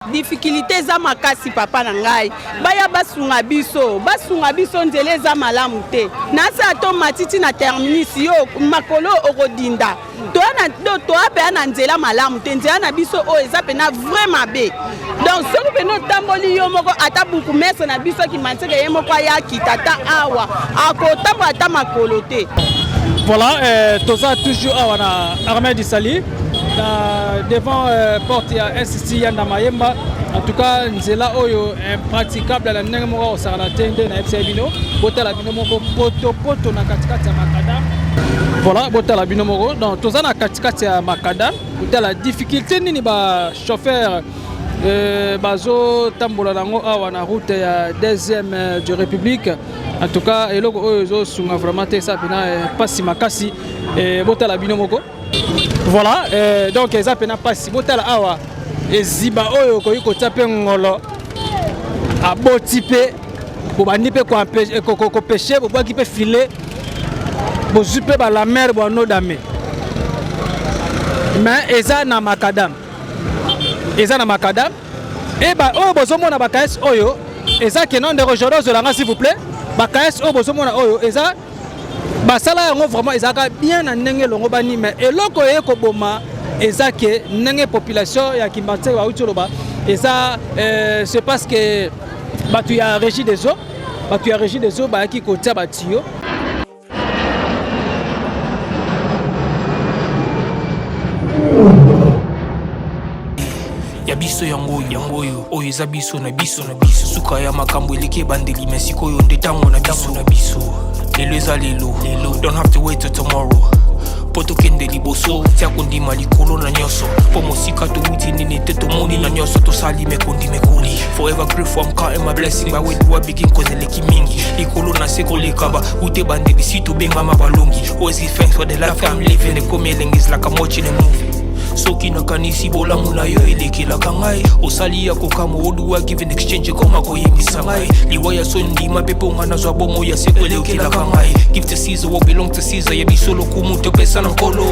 Difficulté eza makasi papa na ngai, baya basunga biso, basunga biso, nzela eza malamu te. Nasa to matiti na terminus yo makolo okodinda. Toya na do toya pe na nzela malamu te, nzela na biso oyo eza pena vrai mabe. Donc soki pena otamboli yo moko ata bourgmestre na biso Kimbanseke ye moko aya kita ata awa akotambola ata makolo te. Voilà, euh, toza toujours awa na Armée du Salut na devant euh, porte ya SC Yanda Mayemba. En tout cas, nzela oyo impraticable na ndenge moko kosakana te nde nayebisa bino botala bino moko potopoto na katikati ya makadam. Voilà, botala bino moko. Donc toza na katikati ya makadam, botala difficulté nini ba chauffeur euh, bazotambola nango awa na route ya deuxième euh, du République. En tout cas, eloko oyo ezosunga vraiment te eza mpena mpasi makasi. Botala bino moko. Voilà, euh, donc eza mpena mpasi. Botala awa eziba oyo okoki kotia mpe ngolo aboti mpe bobandi mpe kopeshe bobwaki mpe filet bozwi mpe balamere bwanodame mais eza na makadam eza na makadam e ba oyo bozomona ba KS oyo eza ke non ndeko Jordan ozolanga s'il vous plaît ba KS oyo bozomona oyo eza basala yango vraiment ezalaka bien na ndenge elongobani mais eloko eye koboma eza ke ndenge population ya Kimbanseke bauti oloba eza euh, c'est parce que bato ya régie des eaux bato ya régie des eaux bayaki kotia batiyo Ya biso yango yango oyo oyo eza biso na biso na biso suka ya makambo eleki ebandeli me sikoyo nde ntango na biso na biso lelo eza lelo lelo don't have to wait till tomorrow mpo tokende liboso tia kondima likolo na nyonso mpo mosika towuti nini te tomoni na nyonso tosali mekondi mekoli forever grateful I'm counting my blessing by where do I begin cause eleki mingi likolo na se koleka ba ute bandeli si tobengama balongi always give thanks for the life I'm living ekomi elengi is like I'm watching a movie soki nakanisi bolamu na yo elekelaka ngai osali ya kokamwa oduwa give in exchange ekoma koyebisa ngai liwa ya soni ndima mpe mpo ngai nazwa bomoi ya seko elekelaka ngai give to Caesar what belong to Caesar ya biso lokumu topesa na nkolo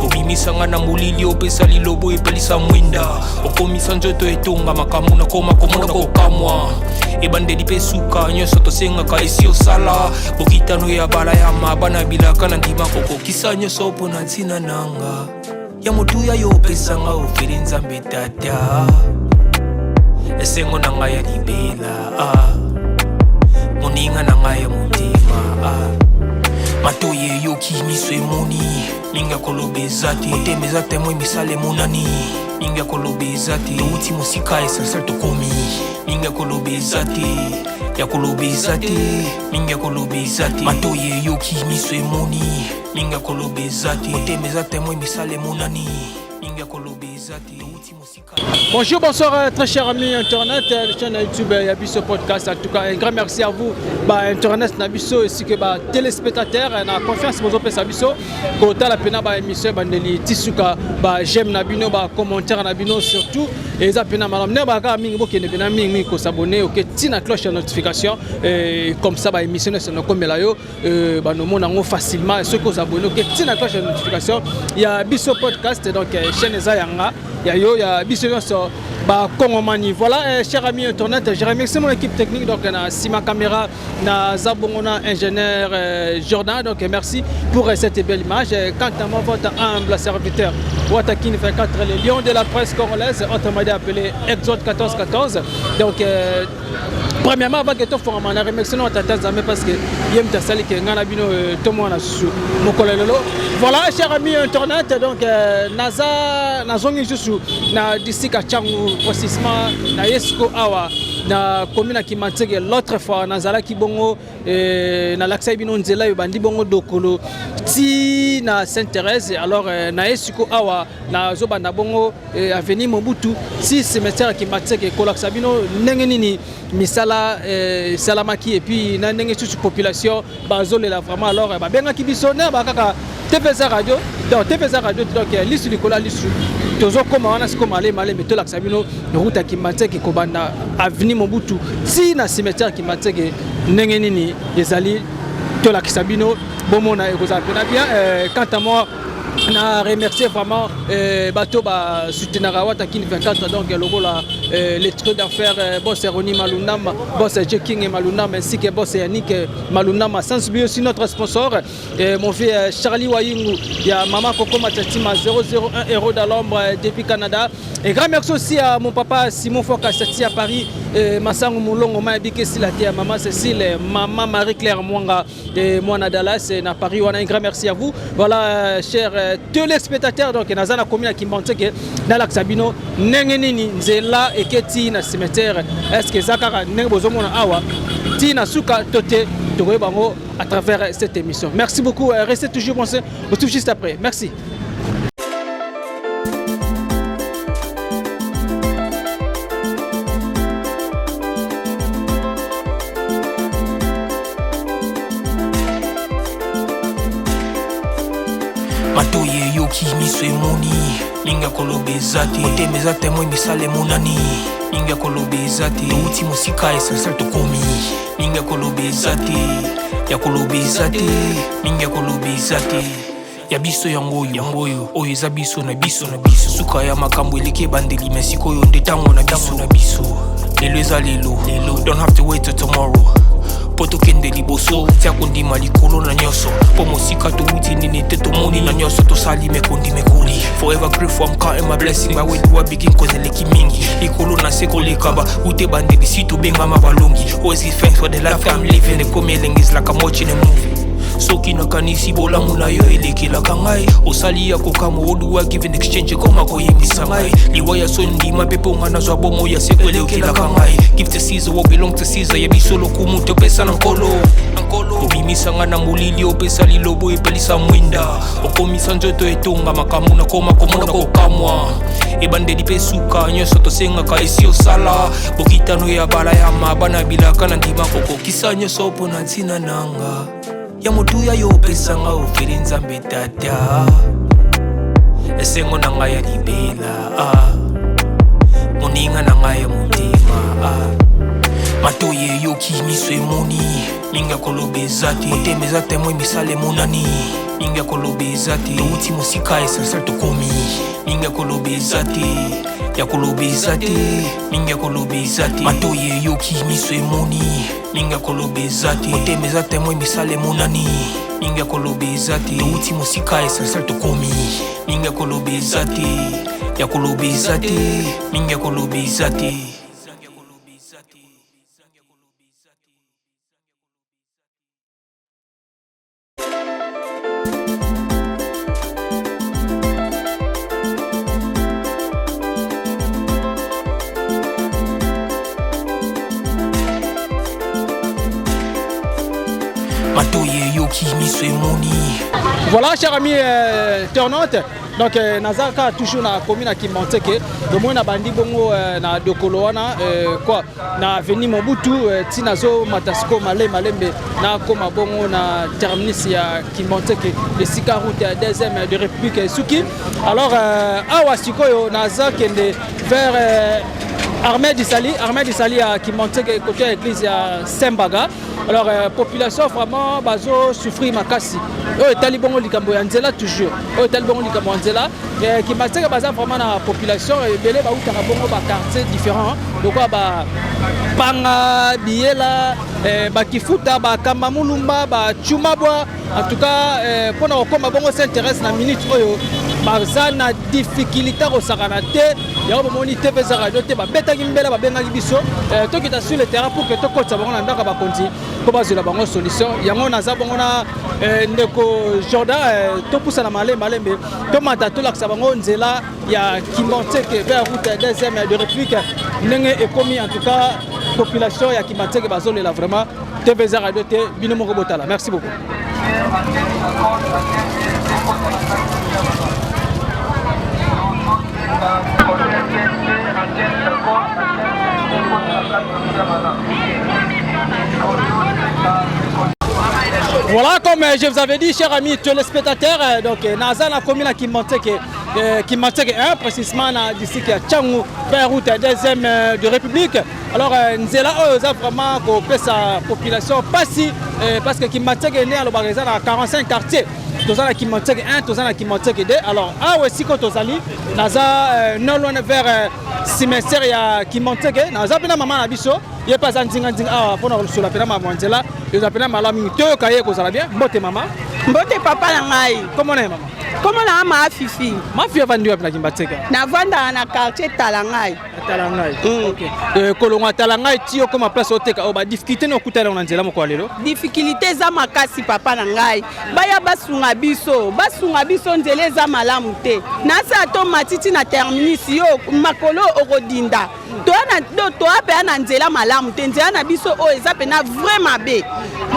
obimisa ngai na molili opesa lilobo epelisa mwinda okomisa nzoto etonga makambo nakoma komona kokamwa ebandeli mpe suka nyonso tosengaka esi osala bokitano ya balayama bana bilaka na ndima kokokisa nyonso mpo na ntina nanga ya motuya yo opesanga ofeli nzambe tata esengo na ngai ya libela ah. moninga na ngai ya motema ah. matoyi eyoki miso emoni mingi ya koloba eza te motema eza temwe misala emonani mingi ya koloba eza te towuti mosika essentiel tokomi mingi ya koloba eza te ya koloba eza te mingi ya koloba eza te matoyi eyoki miso emoni mingi ya koloba eza te motema eza temwe misala emonani mingi ya koloba eza te towuti mosika Bonjour, bonsoir, euh, très chers amis internet, euh, chaîne YouTube euh, Yabiso Podcast. En tout cas, un grand merci à vous, bah, internet Nabiso, ainsi que bah, téléspectateurs, na confiance, vous avez Sabiso, kota la pena ba émission bandeli tisuka, ba j'aime na bino, ba commentaire na bino surtout, et ça pena malam ne ba ka mingi bokende pena mingi mingi ko s'abonner, OK, tina cloche de notification, et comme ça ba émission na komela yo euh, banomona yango facilement soki ozabone oke ntina cloche ya notification ya biso podcast donc euh, chaîne eza yanga ya yo ya biso nyonso bakongomani voilà euh, cher ami internet je remercie mon équipe technique donc na sima caméra na zabongo na ingénieur euh, Jordan donc merci pour euh, cette belle image quant à moi votre humble serviteur Watakin 24 le lion de la presse congolaise autrement dit appelé Exode 1414 donc euh, premièrement avant que tofongama na remercie na tata nzambe parce que ye moto asali ke ngai na bino euh, tomona susu mokolo lelo voilà cher ami internet donc euh, naza nazongi lisusu na district ya tshangu précisement na ye siko awa na commune ya kimanseke l'autre fois nazalaki bongo euh, nalakisaki bino nzela oyo ebandi bongo dokolo ti na sainte thérèse alors na ye siko awa nazobanda bongo eh, avenue Mobutu si cimetière ya Kimbanseke kolakisa bino ndenge nini misala eh, esalamaki et puis na ndenge susu population bazolela vraiment alors eh, babengaki biso na ba kaka TPSA radio donc TPSA radio donc lisu likolo ya lisu tozokoma wana sikoyo malemi malemi tolakisa bino route ya Kimbanseke kobanda avenue Mobutu ti na cimetière ya Kimbanseke ndenge nini ezali tolakisa bino bomona ekozala mpena bien quant à moi. Na remercier vraiment bato basoutenaka Wata Kin 24, donc lokola les traits d'affaires, boss Roni Malunama, boss J King Malunama, ainsi que boss Yannick Malunama, sans oublier aussi notre sponsor, mon vieux Charlie Wayingu ya Mama Coco Matatima, 001 héros dans l'ombre depuis Canada. Et grand merci aussi à mon papa Simon Fokasati à Paris, Masango Moulongo Mayabike Silate, à Maman Cécile, Maman Marie-Claire Mwanga et Mwana Dallas na Paris. Wana, un grand merci à vous. Voilà, chers téléspectateurs, donc naza na commune ya Kimbanseke, nalakisa bino ndenge nini nzela eketi na cimetière. Est-ce que eza kaka ndenge bozomona awa ti na suka to te? Tokoyeba bango à travers cette émission. Merci beaucoup, restez toujours branchés, on se retrouve juste après. Merci. Matoyi eyoki, miso emoni, mingi ya koloba eza te. Motema eza témoin, misala emonani, mingi ya koloba eza te. Touti mosika, essentiel tokomi, mingi ya koloba eza te, ya koloba eza te, mingi ya koloba eza te. Ya biso yango oyo, yango oyo, oyo eza biso na biso na biso. Suka ya makambo eleki ebandeli, me sikoyo nde ntango na biso na biso. Lelo eza lelo lelo, don't have to wait till tomorrow mpo tokende liboso. Tia kondima likolo na nyonso, mpo mosika towuti nini te, tomoni na nyonso tosali mekondi mekoli. Forever grateful, I'm counting my blessing. By where do I begin? Cause eleki mingi, likolo na se koleka ba ute bandeli si tobengama balongi. Always give thanks for the life I'm living. Ekomi elengi, is like I'm watching a movie. Soki nakanisi bolamu na yo elekelaka ngai, osali ya kokamwa. Oduwa give in exchange, ekoma koyembisa ngai liwa ya so ndima mpe mponga nazwa bomo ya seko elekelaka ngai. Give to Caesar what belong to Caesar. Ya biso lokumu topesa na Nkolo. Obimisa ngai na molili, opesa lilobo, epelisa mwinda, okomisa nzoto etonga makambo nakoma komona kokamwa. Ebandeli mpe suka, nyonso tosengaka esi osala. Bokitano ya bala ya mabana bilaka na ndima kokokisa nyonso mpo na ntina nanga ya motuya yo opesanga ofeli. Nzambe Tata, esengo na ngai ya libela, ah. Moninga na ngai ya motema, ah. Matoyi eyoki, miso emoni, mingi ya koloba eza te. Motema eza témoin, misala emonani, mingi ya koloba eza te. Touti mosika, essentiel tokomi, mingi ya koloba eza te, ya koloba eza te, mingi ya koloba eza te. Matoyi eyoki, miso emoni, mingi ya koloba eza te. Motema eza témoin, misala emonani, mingi ya koloba eza te. Touti mosika, essentiel tokomi, mingi ya koloba eza te, ya koloba eza te, mingi ya koloba eza te. Matoyi eyoki, miso emoni. Voilà, chers amis internautes, donc naza kaka toujours na commune ya Kimbanseke. Tomoni na bandi bongo na dokolo wana quoi, na avenue Mobutu, ti nazomata sikoyo male malembe, nakoma bongo na terminus ya Kimbanseke, esika route ya deuxième de République esuki. Alors awa sikoyo naza kende vers Armée du Salut, Armée du Salut ya Kimbanseke, côté ya église ya Saint-Baga. Alors population vraiment bazo souffrir makasi. Oyo etali bongo likambo ya nzela, toujours oyo etali bongo likambo ya nzela, Kimbanseke baza vraiment na population ebele, bautaka bongo baquartier différent lokola bapanga biyela, bakifuta, bakamba mulumba, bacumabwa. En tout cas, mpona kokóma bongo Sainte Thérèse na minute oyo, baza na difficulté kosakana te. Yango bomoni te mpe eza radio te, babetaki mbela, babengaki biso tokita sur le terrain pour que tokotisa bango na ndako ya bakonzi mpo bazwela bango solution. Yango naza bongo na ndeko Jordan, topusana malembe malembe, tomata, tolakisa bango nzela ya Kimbanseke vers route deuxième de République ndenge ekomi. En tout cas, population ya Kimbanseke bazolela vraiment. TV eza radio te, bino moko botala. Merci beaucoup. Voilà, comme je vous avais dit, chers amis téléspectateurs, donc naza na commune ya Kimbanseke, Kimbanseke 1, précisément na district ya Tshangu, vers route deuxième de République. Alors nzela oyo eza vraiment kopesa population pasi, parce que Kimbanseke nde alobaka eza na 45 quartiers. Toza na Kimbanseke 1, toza na Kimbanseke 2. Alors awa esika tozali, naza non loin vers cimetière ya Kimbanseke. Naza mpe na mama na biso, ye mpe aza nzinga-nzinga awa mpona kolosola mpena mama nzela eza mpena malamu mingi. Toyoka ye, kozala bien. Mbote mama. Mbote papa na ngai. Komona ye mama? Kombo na nga Maa Fifi. Mafi, avandi wapi na Kimbanseke? Navandaka na quartier Tala Ngai. Tala Ngai. Ok. Kolongwa Tala Ngai ti okoma place oteka oyo, badifficulté na okutana yango na nzela moko ya lelo? Difficulté eza makasi, papa na ngai. Baya basunga biso, basunga biso, nzela eza malamu te. Nasa to matiti na terminus, yo makolo okodinda. Toya na toya mpenza na nzela malamu te. Nzela na biso oyo eza mpenza vrai mabe.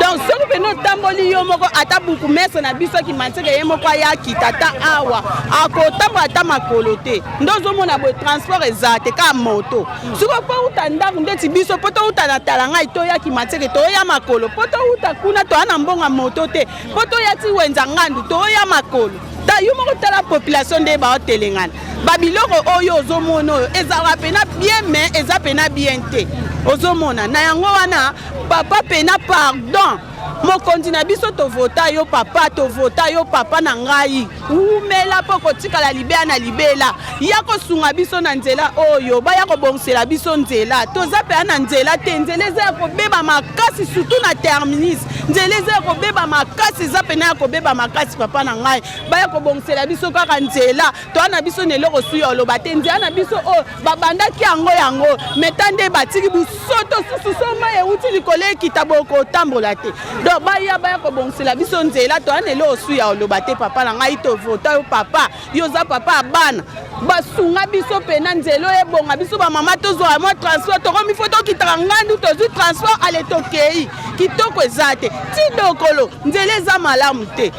Donc soki mpena otamboli yo moko, ata bourgmestre na biso Kimbanseke ye moko aya akita ata awa, akotambola ata makolo te. Nde ozomona boye, transport eza te, kaka moto. Sikoyo mpo uta ndako ndeti biso, mpo touta na Tala Ngai toya Kimbanseke, toya makolo. Mpo touta kuna, toya na mbongo moto te. Mpo toya ti Wenza Ngandu, toya makolo. Ta yo moko, tala population nde baotelengana. Babiloko oyo ozomona oyo ezalaka mpena bien, mais eza mpena bien te. Ozomona na yango wana, papa, mpena pardon, mokonzi na biso, tovota yo papa, tovota yo papa na ngai, wumela mpo kotikala libela na libela. Ya kosunga biso na nzela oyo, baya kobongisela biso nzela. Toza mpenza na nzela te. Nzela eza ya kobeba makasi, surtout na terminus. Nzela eza ya kobeba makasi, eza mpena ya kobeba makasi, papa na ngai. Baya kobongisela biso kaka nzela. Toa na biso na eloko su ya oloba te. Nzela na biso oyo babandaki yango yango, me ta nde batiki busoto susu. So mai euti likolo ekita, bokotambola te. Donc baya kobongisela biso nzela. Toa na eloko su ya oloba te, papa na ngai. Tovota yo papa, yo oza papa ya bana. Basunga biso mpena, nzela oyo ebonga. Biso bamama tozwaka mwa transport, tokomi fo tokitaka Ngandu, tozwi transport ale, tokei. Kitoko eza te. Ti dokolo nzela eza malamu te.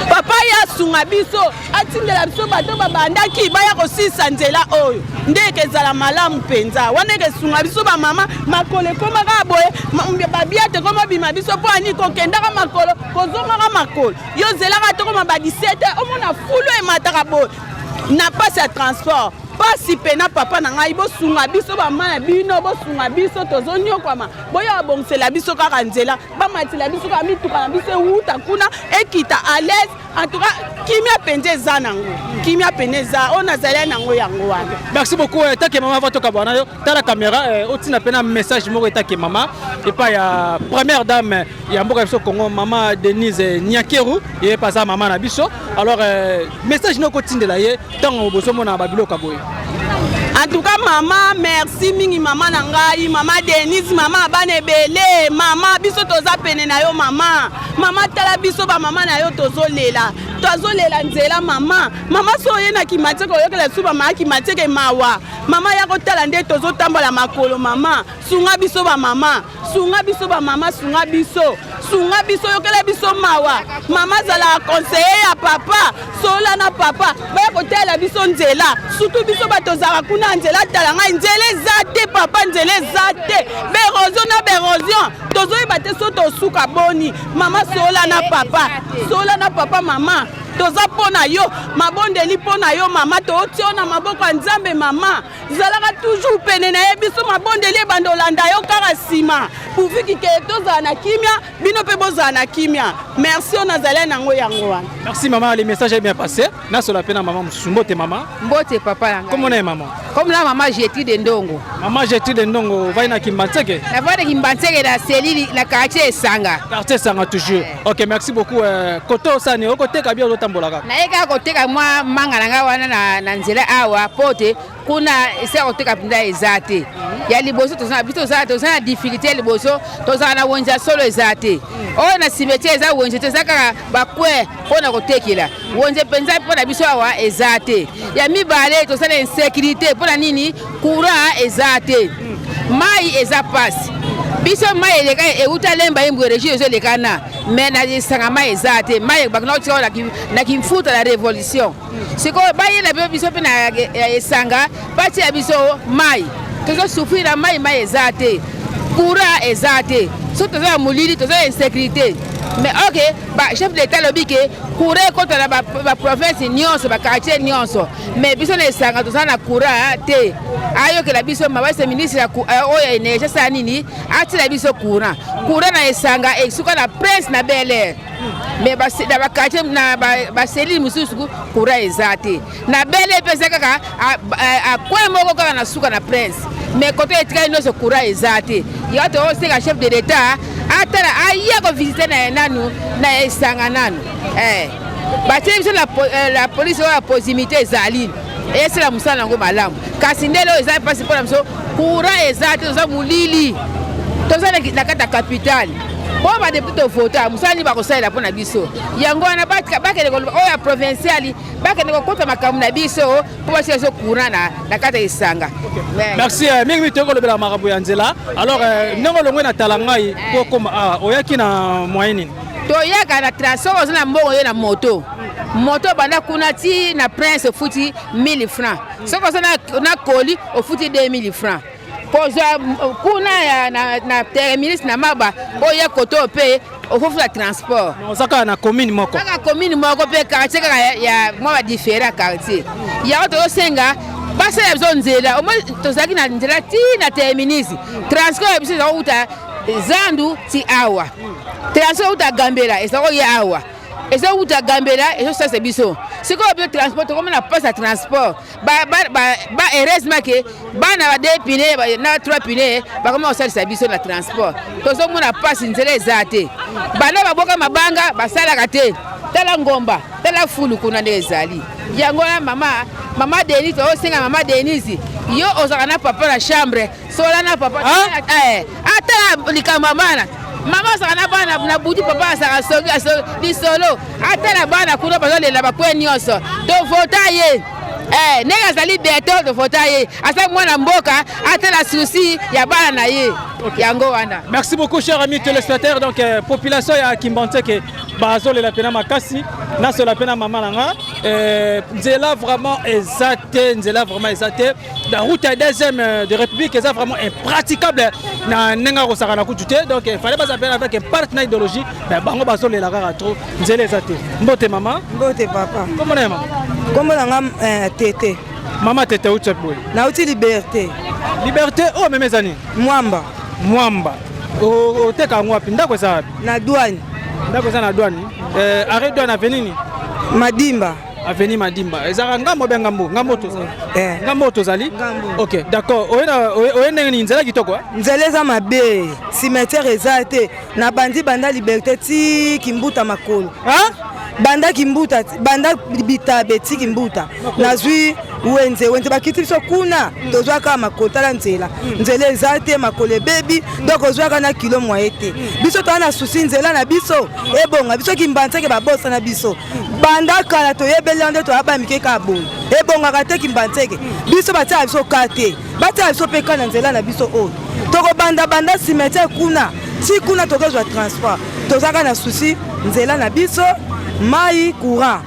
Papa, ye asunga biso, atindela biso bato babandaki, baya kosilisa nzela oyo. Nde ekezala malamu mpenza wana, ekesunga biso bamama. Makolo ekomaka boye, babia te ekoma bima biso mpo ani kokendaka makolo, kozongaka makolo. Yo ozelaka tokoma ba 17, omona fulu emataka boye na mpasi ya transport. Pasi mpena, papa na ngai. Bosunga biso bama na bino, bosunga biso, tozonyokwama. Boya babongisela biso kaka nzela, bamatela biso kaka mituka na biso ewuta kuna ekita à l'aise. En tout cas kimia mpenza eza nango, kimia pene eza oyo nazali nango yango wana. Merci beaucoup. Etake mama, va tokabwana na yo, tala caméra, otina mpena message moko etake mama epai ya première dame ya mboka biso Congo, mama Denise Nyakeru. Ye mpe aza mama na biso. Alors message noko otindela ye ntango bozomona babiloko ya boye? En tout cas mama, merci mingi, mama na ngai, mama Denise, mama bana ebele. Mama, biso toza pene na yo mama. Mama, tala biso bamama na yo, tozolela, tozolela nzela mama. Mama, so oye na Kimbanseke, oyokela su bamama Kimbanseke mawa. Mama, ya kotala nde tozotambola makolo. Mama, sunga biso bamama, sunga biso bamama, sunga biso, sunga biso, yokela biso mawa. Mama, azalaka conseiller ya papa, sola na papa, baya kotalela biso nzela. Surtout biso bato ozalaka kuna nzela Tala Ngai, nzela eza te papa, nzela eza te. Baérosion na baérosion, tozoyeba te so tosuka boni. Mama, sola na papa, sola na papa. Mama, toza mpo na yo, mabondeli mpo na yo mama. Tootia na maboko ya Nzambe. Mama, zalaka toujours pene na ye. Biso mabondeli ebanda olanda yo kaka nsima, pourvu que tozala na kimia, bino mpe bozala na kimia. Merci, oyo nazali nango yango wana. Merci mama, le message est bien passé. Nasola mpe na mama mosusu. Mbote mama. Mbote papa na ngai. Kombo na ye mama? Comme la mama Gertrude Ndongo. Mama Gertrude Ndongo, ovai na Kimbanseke? Navandi Kimbanseke na selili na quartier Esanga. Quartier Esanga toujours. Ok, merci beaucoup. Koto osani okoteka bi, ozotambola kaka? Naye kaka koteka mwa manga na ngai wana na nzela awa, po te kuna esika koteka mpenza eza te. Ya liboso, toza biso toza na difficulté ya liboso, tozala na wenze ya solo eza te. Oyo na cimetière eza wenze te, eza kaka bacoin mpona kotekela. Wenze mpenza mpo na biso awa eza te. Ya mibale, toza na insécurité. Mpo na nini? Courant eza te, mai eza pasi. Biso mai eleka euta Lemba Imbwe, régie ezolekana, mais na Esanga mai eza te. Mai bakina kotika na Kimfuta na révolution. Sikoyo bayela biso mpe na Esanga, batia biso mai. Tozosouffrir na mai, mai eza te, courant eza te. Soki toza na molili, toza na insécurité. Mais ok, ba chef d'état alobi ke courant ekota na baprovince nyonso, baquartier nyonso, mais biso na esanga toza na courant te. Ayokela biso mabase, ministre oyo ya énergie asala nini? Atila biso courant. Courant na esanga esuka na Prince na Bel Air, mais na baquartier, na baselile mosusu, courant eza te. Na Bel Air mpe eza kaka coin moko kaka na suka na Prince, mais kote etikali nyonso courant eza te. Ya tosenga chef de l'état atala, aya kovisite na ye nanu na esanga nanu. Batieli biso la police oyo ya proximité, ezali esala mosala yango malamu, kasi ndele oyo eza mpasi mpona biso. Courant eza te, toza molili, toza na kati ya capitale. Mpo badéputé tovota, mosala nini bakosalela mpo na biso? Yango wana bakende koloba oyo ya provincial, bakende kokota makambo na biso mpo batia biso courant na kati ya esanga. Merci mingi. Toyei kolobela makambo ya nzela. Alors, ndenge olongwe na tala ngai mpo okóma awa, oyaki na moyen nini? Toyaka na transport. Oza na mbongo, ye na moto. Moto banda kuna ti na Prince, ofuti 1000 francs. Soki oza na koli, ofuti 2000 francs. Kozwa kuna ya na terminus na Maba, oya koto mpe okofuta transport. Oza kaka na commune moko? Kaka commune moko mpe quartier kaka ya mwa badifférent quartier. Yango tozosenga basala biso nzela. Omoi tozalaki na nzela ti na terminus. Transport ya biso eza kouta zandu ti awa, transport euta Gambela, eza koya awa, ezowuta Gambela, ezosalisa biso. Sikoyo biso transport, tokomi na mpasi ya transport. Ba heureusement ke bana ba deux pneus na trois pneus bakomi kosalisa biso na transport. Tozomona mpasi, nzela eza te. Bana baboka mabanga basalaka te. Tala ngomba, tala fulu kuna nde ezali. Yango wana, mama Denise, osenga mama Denise, yo ozalaka na papa na chambre, sola na papa, atala likambo ya bana. Mama azalaka na bana na butu, papa azalaka soki lisolo, atala bana kuna bazolela bakwe nyonso. Tovota ye ndenge azali beto, tovota ye, aza mwana mboka, atala souci ya bana na ye. Yango wana. Merci beaucoup, chers amis téléspectateurs. Donc population ya Kimbanseke bazolela mpena makasi. Nasola mpe na mama na nga. Nzela vraiment eza te, nzela vraiment eza te. La route ya deuxième de république eza vraiment impraticable na ndenge akosaka na kutu te. Donc fallait baza mpena avec partenaire idéologie, mais bango bazolela kaka trop, nzela eza te. Mbote mama. Mbote papa. Kombo na ye mama? Kombo na nga Tete. Mama Tete, uti boye? Nauti Liberté. Liberté oyo meme eza nini? Mwamba. Mwamba oteka yango wapi? Ndako eza wapi? Na Douane. Ndako eza na Douane, arrêt Douane, avenue nini? Madimba. Avenue Madimba ezalaka ngambo be ngambo tozali, ngambo oyo tozali. Ok, d'accord. Oye ndenge nini? Nzela kitoko? Nzela eza mabe, cimetière eza te. Na bandi banda Liberté ti Kimbuta, makolo. Banda Kimbuta, banda Bitabe ti Kimbuta, nazwi wenze. Wenze bakiti biso kuna, tozwaka kaka makolo. Tala nzela, nzela eza te, makolo ebebi. Donc ozwaka na kilo moye te. Biso toza na souci nzela na biso ebonga. Biso Kimbanseke, babosana biso banda kala. Toyebeli yango nde toyaba mike kaka boye, ebongaka te. Kimbanseke biso batiaka biso ka te, batiaka biso mpe ka na nzela na biso oyo. Tokobanda banda cimetière kuna ti kuna, tokozwa transport. Tozaka na souci nzela na biso, mai, courant.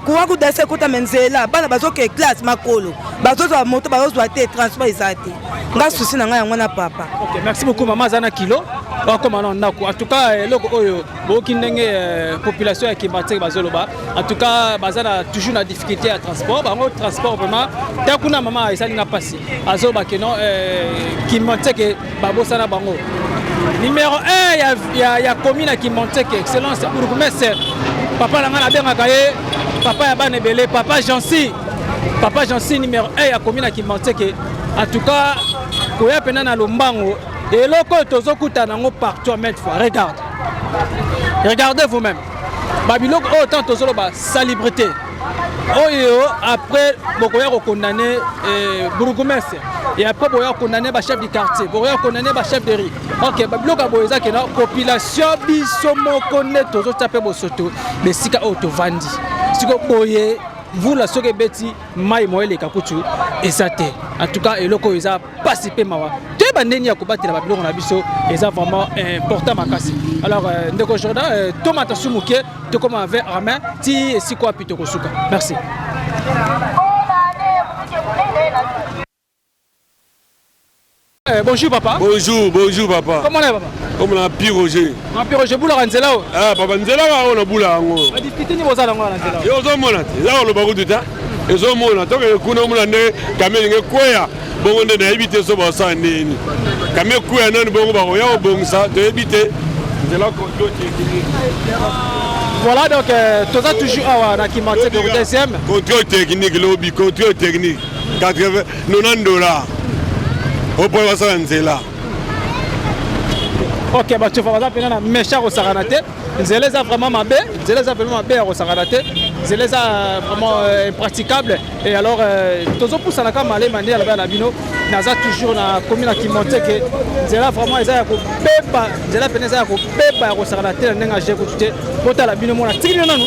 Courant kudasi ekota, me nzela, bana bazoke classe makolo, bazozwa moto, bazozwa te, transport eza te. Nga souci na ngai yango na papa. Ok, merci beaucoup mama. Aza na kilo, akoma na ndako. En tout cas, eloko oyo boyoki ndenge population ya Kimbanseke bazoloba. En tout cas, baza na toujours na difficulté ya transport. Bango transport vraiment ta kuna. Mama, esalinga mpasi, azoloba ke non, Kimbanseke babosana bango. Numéro 1 ya commune ya Kimbanseke, excellence bourgmestre, papa na ngai, nabengaka ye papa ya bana ebele, papa Jansi, papa Jansi, numéro 1 ya commune ya Kimbanseke. En tout cas, koya mpena na lombango. Eloko oyo tozokutana yango partout à maintes fois, regarde, regardez vous-même babiloko oyo. Tant tozoloba salubrité oyo, après bokoya kokondamner bourgmestre et après bokoya kokondamner bachef du quartier, bokoya kokondamner bachef de rue. Ok, babiloko ya boye eza kena population biso moko nde tozotia mpe bosoto besika oyo tovandi. Siko boye, mvula soki ebeti, mai moyo eleka kutu eza te. En tout cas, eloko oyo eza pasi mpe mawa. Toyeba ndenge ya kobatela babiloko na biso, eza vraiment important makasi. Alors ndeko Jordan, tomata su moke, tokóma vers armain ti esika wapi tokosuka. Merci. Bonjour papa. Bonjour, bonjour papa. Comment va papa? Comme na Pi Roger. Na Pi Roger bula nzela o. Ah papa nzela wa ona bula yango. Ba difficulté ni bozala ngo na nzela. Yo ozomona te. Eza koloba kutu ta. Ezomona tokende kuna omona nde kame elingi ekweya bongo nde nayebi te so basala ndeni kame ekweya nani bongo bakoya kobongisa toyebi te nzela contrôle technique. Voilà donc euh, toza toujours awa na Kimbanseke au deuxième. Contrôle technique lobi contrôle technique 80 90 $ opo basala nzela. Ok, bato baza mpena na méchant kosakana te. Nzela eza vraiment mabe, nzela eza vraiment mabe ya kosakana te, nzela eza vraiment impraticable. Et alors tozopusana kaka malema nde alobaka na bino, naza toujours na commune ya Kimbanseke. Nzela vraiment eza ya kobeba, nzela pene eza ya kobeba ya kosakana te na ndenge aje kutu te. Botala bino mona tiki bino nanu,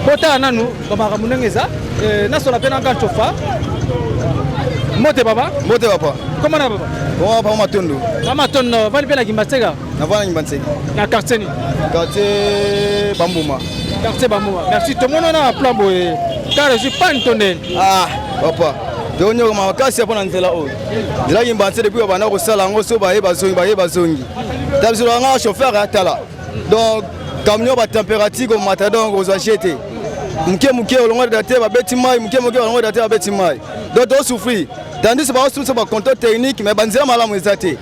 botala nanu bamakambo ndenge eza. Nasola mpe na Ganchofa. Mbote papa. Mbote papa. Comment na papa? Bon papa Matondo. Papa Matondo, vandi mpe na Kimbanseke. Navanda na Kimbanseke. Na quartier nini? Quartier Bambuma. Quartier Bambuma. Merci. Tomona na plan boye. Car je suis pas ntonde. Ah, papa. tonyokama makasi mpo na nzela oyo nzela Kimbanseke depuis babanda kosala yango so baye bazongi baye bazongi ta biso nga chauffeur atala donc camion batempérature komata donc ozwa je te moke moke olongwa te babeti mai moke moke olongwa te babeti mai donc tosouffrir tandis baosumisa bacontrôle technique mais banzela malamu eza te.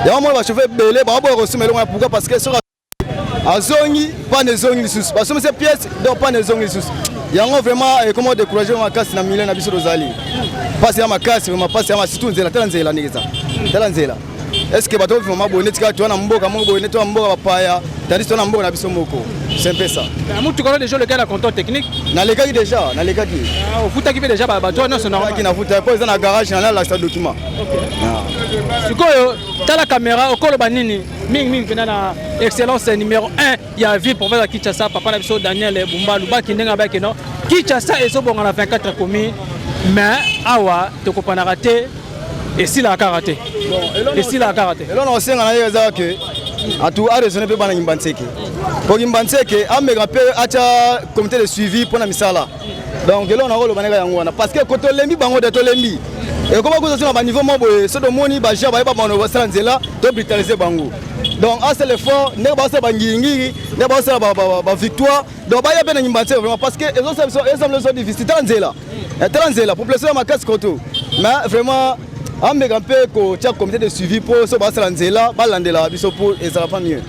Yango mona bachauffeur ebele baoboya kosuma eloko ya pourquoi? Parce que soki azongi pane ezongi lisusu, basomisa pièce donc pane ezongi lisusu. Yango vraiment ekoma découragé makasi na milieu na biso. Tozali mpasi ya makasi, vraiment mpasi ya surtout nzela. Tala nzela ndenge eza, tala nzela. Est ce que bato vraiment boye neti kaka toza na mboka moko boye, neti toza mboka bapaya, tandis toza na mboka na biso moko? C'est un peu ça. Mutuka wana déjà olekaki na contrôle technique? Nalekaki déjà, nalekaki. Ofutaki mpe déjà bato nyonso? Normal, nafuta mpo eza na garage, na nalakisa document. Sikoyo tala caméra, okoloba nini mingimingi mpena na excellence numéro 1 ya ville province ya Kinshasa, papa na biso Daniel Bumba Lubaki, ndenge abaki no Kinshasa ezobonga na 24 commune, mais awa tokopanaka te, esilaka kaka te, esilaka kaka te? Eloko na kosenga na ye eza ke atu araisonne mpe bana Kimbanseke, po Kimbanseke ameka mpe atya comité de suivi mpo na misala. Donc eloko na koloba ndenge yango wana, parce que ko tolembi bango te, tolembi. Ekoma koza so na baniveau moko boye, so tomoni baja bayeba bango basala nzela, to brutaliser bango. Donc asala effort ndenge basala bangiringiri, ndenge basala bavictoire, donc baya mpe na Kimbanseke vraiment, parce que ezosala biso ezala biso difficile. Tala nzela, tala nzela, population ya makasi koto. Mais vraiment ameka mpe kotia comité de suivi mpo so basala nzela balandela biso mpo ezala pas mieux.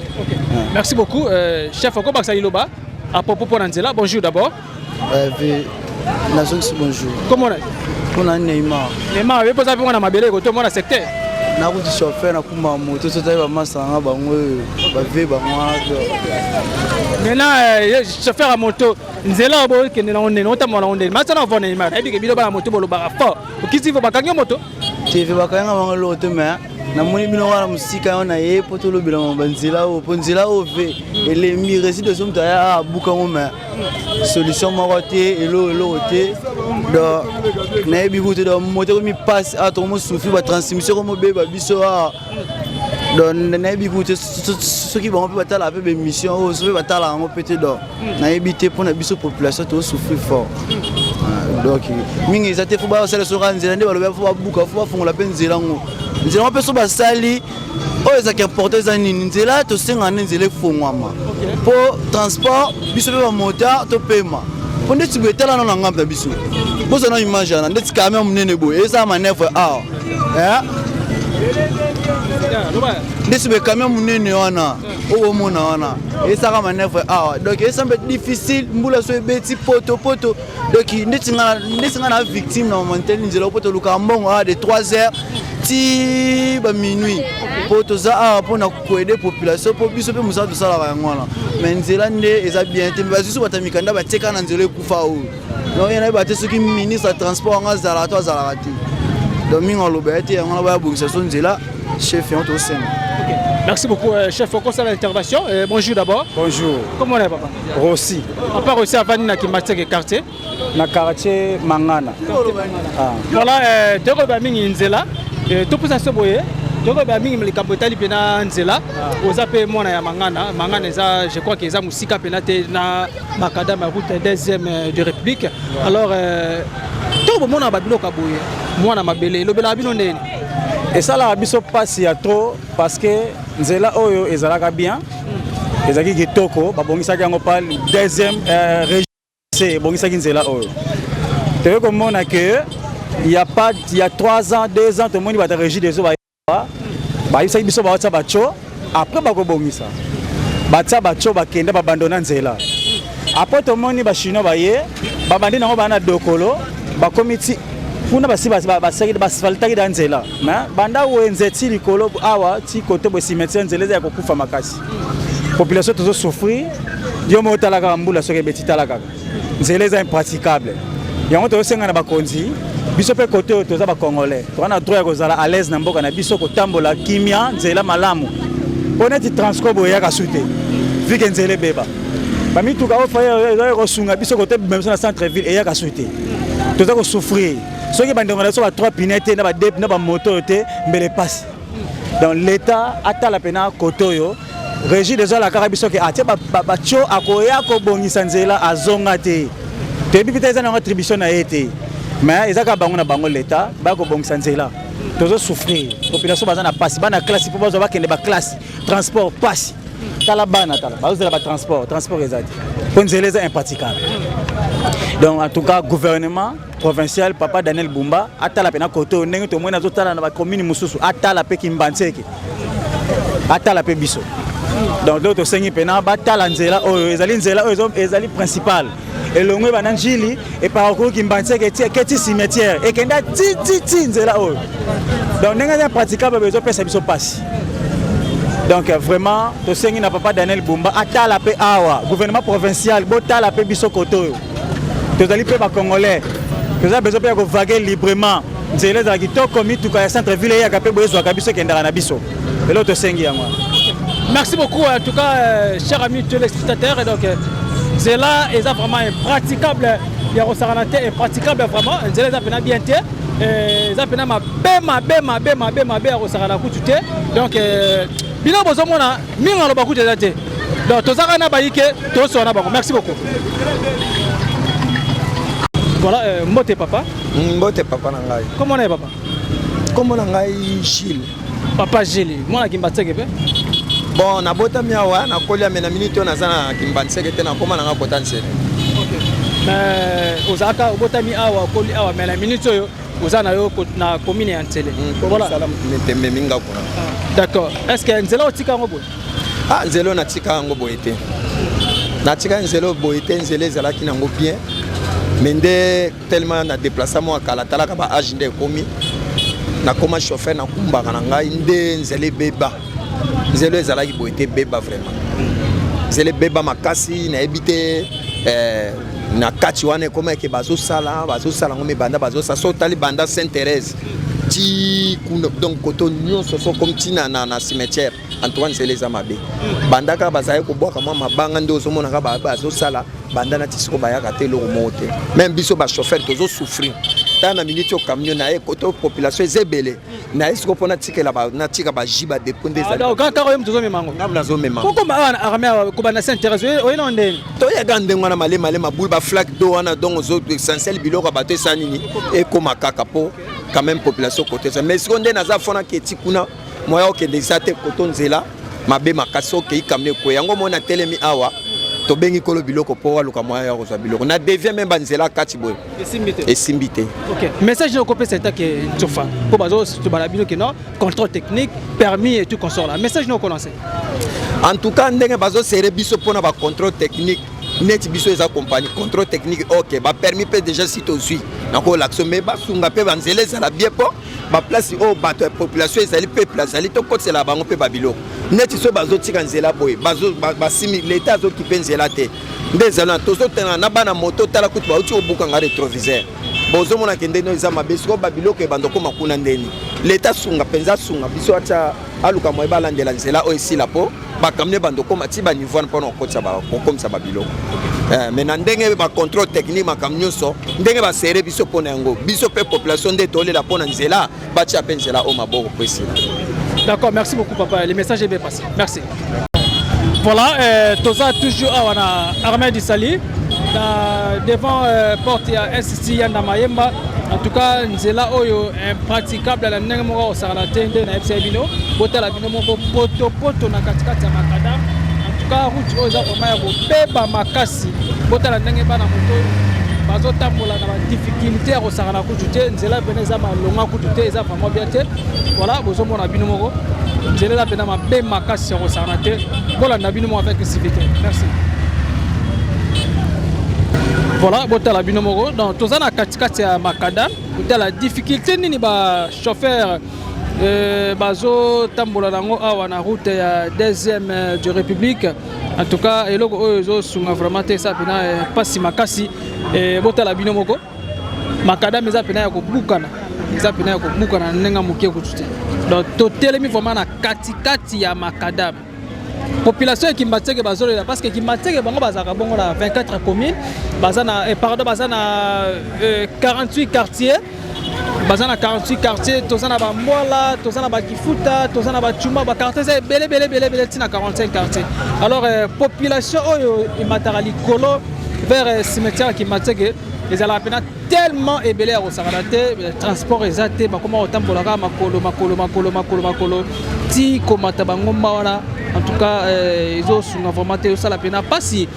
Merci beaucoup chef. Okobakisa liloba à propos mpo na nzela? Bonjour d'abord. Nazongisi bonjour. Comment? Mpona Neymar. Neymar, oyebi mpoza mpe mwana mabele koto mwana secteur. Nakuti chauffeur, nakuma moto, so tali bamasa nanga bango oyo bave bango wana. Maintenant chauffeur ya moto, nzela oyo bokende nango ndeni, otambola nango ndeni masana ovona Neymar, nayebi ke bino bana moto bolobaka fort. Okisi fo bakangi yo moto? Tv bakanga bango eloko te, mais namoni bino wana mosika yango na ye mpo tolobelama banzela oyo, mpo nzela oyo ve elembi reside so moto aya abukango, mais solution moko te, eloko eloko te. Donc nayebi kutu, donc moto ekomi mpasi awa, tokomosouffrir, batransmission komobeba biso awa. Donc nayebi kutu soki bango mpe batalaka mpe bémission oyo, so mpe batalaka yango mpe te. Donc nayebi te, mpona biso population tozosouffrir fort. Donc mingi eza te, fo basala soka nzela nde balobi fo babuka, fo bafongola mpe nzela yango. Nzela yango mpe so basali oyo ezalaki important eza nini? Nzela tosengaka nde nzela efongwama mpo transport biso mpe bamotard topema, mpo ndeti boye etala nano na ngambo na biso, bozwa na image wana ndeti camion monene boye ezala manœuvre awa, ndeti boye camion monene wana oyo omona wana esaka manœuvre awa. Donc eza mpe difficile, mbula so ebeti poto poto. Donc ndeti nga na victime na mamanteli nzela po tolukaka mbongo awa de 3 heures ti baminuit, mpo toza awa mpona koaider population, mpo biso mpe mosala tosalaka yango wana. Mais nzela nde eza bien te, bazwi bato ya mikanda batieka na nzela ekufa oyo. Donc ye nayeba te soki ministre ya transport yango azalaka to azalaka te. Donc mingi aloba ye te, yango wana baya bongisa so nzela, chef, yango tosenga. Merci beaucoup, chef. Okosala intervention. Bonjour d'abord. Bonjour. Comment on est, papa? Rossi. Papa Rossi, avandi na Kimbanseke quartier? Na quartier Mangana. Ah. Voilà, tokoyeba mingi nzela. Topusa so boye. Tokoyeba mingi likambo etali mpena nzela. Oza mpe mwana ya Mangana. Mangana eza, je crois que eza mosika mpena te na macadam ya route deuxième de République. Alors, to bomona babiloko ya boye, mwana mabele elobelaka bino ndeni? Esalaka biso mpasi ya trop parce que nzela oyo ezalaka bien, ezalaki kitoko, babongisaki yango pa deuxième région, ebongisaki nzela oyo. Toyei komona ke il y a pas, il y a 3 ans, 2 ans, tomoni bato ya Régie des eaux bayebisaki biso baotia batio, après bakobongisa. Batia batio, bakende, babandona nzela. Après tomoni bachinois baye, babandi nango, baa na dokolo, bakomi ti kuna, basi baasphaltaki da nzela. Mais banda wenze ti likolo awa, ti kote boye cimetière, nzela eza ya kokufa makasi. Population tozosouffrir. Yo moko otala kaka, mbula soki ebeti, tala kaka, nzela eza impraticable. Yango tozosenga na bakonzi, biso mpe kote oyo toza bacongolais, toza na droit ya kozala à l'aise na mboka na biso, kotambola kimia, nzela malamu. Mpo neti Transco boye eyaka su te, vu que nzela ebeba. Bamituka oyo faye ezali kosunga biso kote bima biso na centre ville eyaka su te. Toza kosouffrir. Soki bandeko na biso ba trois pneus te, na ba deux, na bamoto oyo te, mbele pasi. Donc l'État atala mpena kote oyo. Régie des eaux alakaka biso ke atie batio, akoya kobongisa nzela, azonga te. Toyebi mpe te eza nango attribution na ye te, mais eza kaka bango na bango. L'État baya kobongisa nzela, tozosouffrir. Population baza na pasi. Bana classe, mpo bazwa bakende baclasse, transport pasi. Tala bana, tala bazozela batransport, transport eza te mpo nzela eza impraticable. Donc en tout cas, gouvernement provincial, papa Daniel Bumba, atala mpe na kote oyo ndenge tomoni azotala na bacommune mosusu, atala mpe Kimbanseke, atala mpe biso. Donc do tosengi mpena batala nzela oyo, ezali nzela oyo ezali principale, elongo ebanda Njili, eparcours Kimbanseke ti eketi cimetière, ekenda ti ti ti nzela oyo. Donc ndenge eza impraticable, ezopesa biso mpasi. Donc vraiment tosengi na papa Daniel Bumba atala mpe awa. Gouvernement provincial, botala mpe biso kote oyo. Tozali mpe bacongolais, toza besoin mpe ya kovoyager librement. Nzela ezala kitoko, mituka ya centre ville eyaka mpe boye, ezwaka biso, ekendaka na biso. Eloko tosengi yango wana. Merci beaucoup en tout cas, chers amis téléspectateurs. Donc nzela eza vraiment impraticable ya kosakana te, impraticable vraiment. Nzela eza mpena bien te, eza mpena mabe, mabe, mabe, mabe, mabe ya kosakana kutu te. Donc bino bozomona mingi, aloba kutu eza te. Donc tozaka na bayike, tosoa na bango. Merci beaucoup. Voilà, mbote papa. Mbote papa na ngai. Kombo na ye papa? Kombo na ngai Gilles. Papa Gilles, mwana Kimbanseke mpe? Bon, nabotami awa, nakolia, me na miniti oyo naza na Kimbanseke te, nakóma nanga kota Nsele. Mais ozalaka, obotami awa, okoli awa, mais na miniti oyo oza na yo na commune ya Nsele? Voilà, tememi nga kuna. D'accord. Est ce que nzela otika yango boye? Ah, nzela oyo natika yango boye te, natika nzela oyo boye te. Nzela ezalaki nango bien, mais nde tellement na déplaça mwa kala, talaka ba age nde ekomi, nakóma chauffeur, nakumbaka na ngai nde nzela ebeba. Nzela oyo ezalaki boye te, ebeba vraiment, nzela ebeba makasi. Nayebi te, na kati wana ekoma eke bazosala, bazosala yango, me banda bazosala so, otali banda Saint Thérèse ti kuna, donc koto nyonso so komi ntina na cimetière. En tout cas nzela eza mabe. Banda kaka bazali kobwaka mwa mabanga nde ozomona kaka bazosala. Banda nati siko bayaka te, eloko moko te. Même biso bachauffeur tozosouffrir. Tala na miniti oyo camion na ye koto, population eza ebele na ye siko mpo natikela, natika baji badépôt nde. Kaka oyo moto ozomema yango? Ngambo nazomema. Kokoma awa na armée, kobanda Saint Thérèse, oye na ndeni? Toyaka ndenge wana, malema mabulu, baflaque do wana. Donc essentiel biloko ya bato esa nini ekóma kaka mpo quand même population koto eza. Mais siko nde naza fona keti kuna, moya okende eza te. Koto nzela mabe makasi, okei camion ekwe. Yango moni atelemi awa, tobengi kolo biloko mpo aluka moya ya kozwa biloko na devie. Me banzela kati boye esimbi te. Esimbi te. Ok, message okopesa etake tsofa mpo bazotobala bino ke non, contrôle technique, permis et tout consort là, message no okolancer? En tout cas ndenge bazosere biso mpona bacontrôle technique, neti biso eza compagnie, contrôle technique ok, bapermis mpe déjà si tozwi nakolakisa, mais basunga mpe banzela ezala bien mpo baplace oyo bato ya population ezali, peuple azali, tokotisela bango mpe babiloko. Neti so bazotika nzela boye, basimi leta azokipe nzela te, nde ezali wana tozotanga na bana moto. Tala kutu bauti kobukanga rétroviseur, bozomona ke ndenge eza mabe. Sikoyo babiloko ebanda okóma kuna ndeni. Leta asunga mpenza, asunga biso, atya, aluka moye balandela nzela oyo esila mpo bacamion ebanda okóma ti baniveau wana mpona kokomisa babiloko. Mais na ndenge bacontrôle technique, makambo nyonso ndenge basere biso mpona yango, biso mpe population nde tolela mpona nzela, batia mpe nzela oyo maboko po esila. D'accord, merci beaucoup papa, le message est bien passé, merci. Voilà, toza toujours awa na armée du salut. na devant euh, porte ya SC Yanda Mayemba. En tout cas, nzela oyo impraticable na ndenge moko kosakana te nde nayebisaki bino botala bino moko potopoto na katikati ya makadam. En tout cas, route oyo eza vraiment ya kobeba makasi. Botala ndenge bana moto bazotambola na badifficulté ya kosakana kutu te nzela mpena eza malonga kutu te eza vraiment bien te voilà bozomona bino moko nzela eza mpena mabe makasi ya kosakana te bolanda bino moko avec civilité merci voilà botala bino moko donc toza na katikati ya makadam kotala difficulté nini ba chauffeur euh, bazotambola nango awa na route ya deuxième euh, du république en tout cas eloko oyo ezosunga vraiment te eza mpena mpasi makasi botala bino moko makadam eza mpena ya kobukana eza mpena ya kobukana na ndenge moke kutu te donc totelemi vraiment na katikati ya makadam population ya Kimbanseke bazolela parce que Kimbanseke bango bazalaka bongo na 24 communes baza na eh, pardon baza na eh, 48 quartiers baza na 48 quartiers toza na bambwala toza na bakifuta toza na bacuma baquartier eza ebele ebele ebele ebele ntina 45 quartier alors eh, population oyo emataka likolo vers eh, cimetière ya Kimbanseke ezalaka mpena tellement ebele ya kosakana te transport eza te bakoma kotambola kaka makolo makolo makolo makolo makolo ti komata bangomba wana en tout cas eh, ezosunga vraiment te osala mpena mpasi